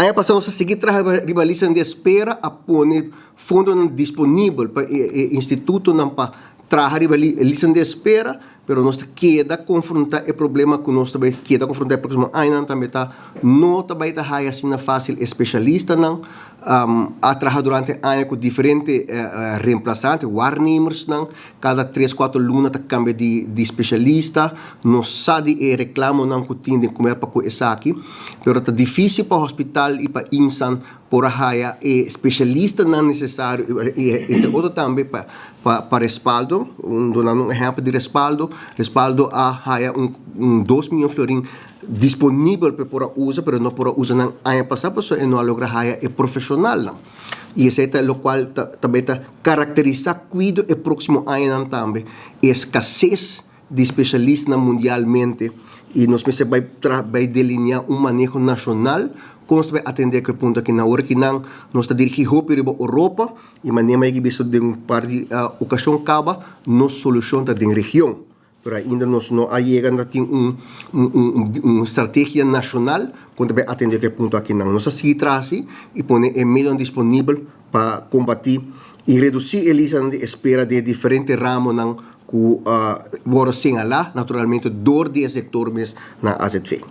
Aña pasá nos a sigui traha riba listanan di espera, a pone fondonan disponibel pa e institutonan pa traha riba e listanan di espera, pero nos ta keda konfrontá e problema ku nos ta bai keda konfrontá e próksimo añanan tambe ta no ta bai ta haya asina fásil e spesialistanan. A traha durante aña ku diferente reemplasante, waarnemersnan, kada tres kuater luna ta kambia di spesialista. Nos sa di e reklamonan ku tin den komunidat pa ku esaki, pero ta difísil pa hospital i pa IMSAN por a haya e spesialistanan nesesario i entre otro tambe pa pa respaldo. Dunando un ehèmpel di respaldo, respaldo a haya un dos miyon florin disponibel pa e por a usa, pero no por a usa nan aña pasá pasobra e no a logra haya e profeshonalnan. I esei ta lokual ta tambe ta karakterisá kuido e próksimo añanan tambe, e eskases di spesialistanan mundialmente i nos mester bai traha bai delineá un maneho nashonal kon nos ta bai atendé ku e punto aki. Na ora ki nan nos ta dirigí hopi riba Oropa i manera mi a yega bisa den un par di okashon kaba nos solushon ta den region. Pero ainda nos no a yega na tin un un strategia nashonal kon ta bai atendé ku e punto akinan. Nos a sigui traha si i pone e medionan disponibel pa kombatí i redusí e listanan di espera den e diferente ramonan ku a wòrdu señalá naturalmente dor di e sektor mes na AZV.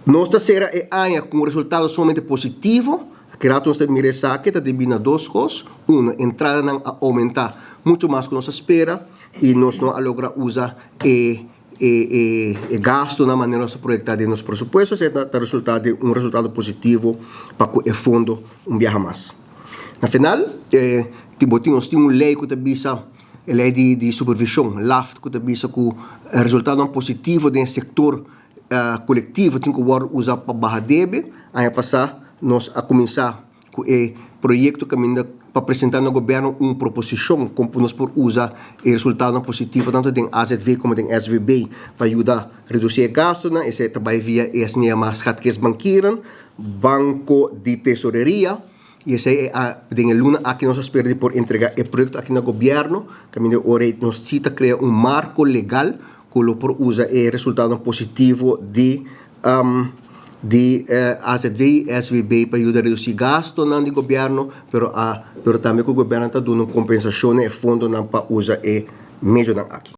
Nos ta sera e aña ku un resultado sumamente positivo. Aki rato nos ta mira esaki ta debí na dos kos. Uno, entradanan a oumentá muchu mas ku nos a spera. I nos no a logra usa e e gastunan manera nos a proyektá den nos presupuesto, esei ta resultá den un resultado positivo pa ku e fondo un biaha mas. Na final, bo tin nos tin un lei ku ta bisa, e lei di supervishon, LAFT, ku ta bisa ku resultadonan positivo den e sektor kolektivo tin ku wòrdu usa pa baha debe. Aña pasá nos a kuminsá ku e proyekto kaminda pa presentá na gobièrnu un proposishon kon nos por usa e resultadonan positivo tantu den AZV komo den SVB pa yuda redusí e gastunan. Esei ta bai via e asina yamá schatkistbankieren, banko di tesoreria, i esei e den e luna aki nos a spera di por entregá e proyekto aki na gobièrnu kaminda e ora ei nos si ta krea un marko legal ku lo por usa e resultadonan positivo di di AZV i SVB pa yuda redusí gastunan di gobièrnu, pero a pero tambe ku gobièrnu ta duna un kompensashon na e fondonan pa usa e medionan aki.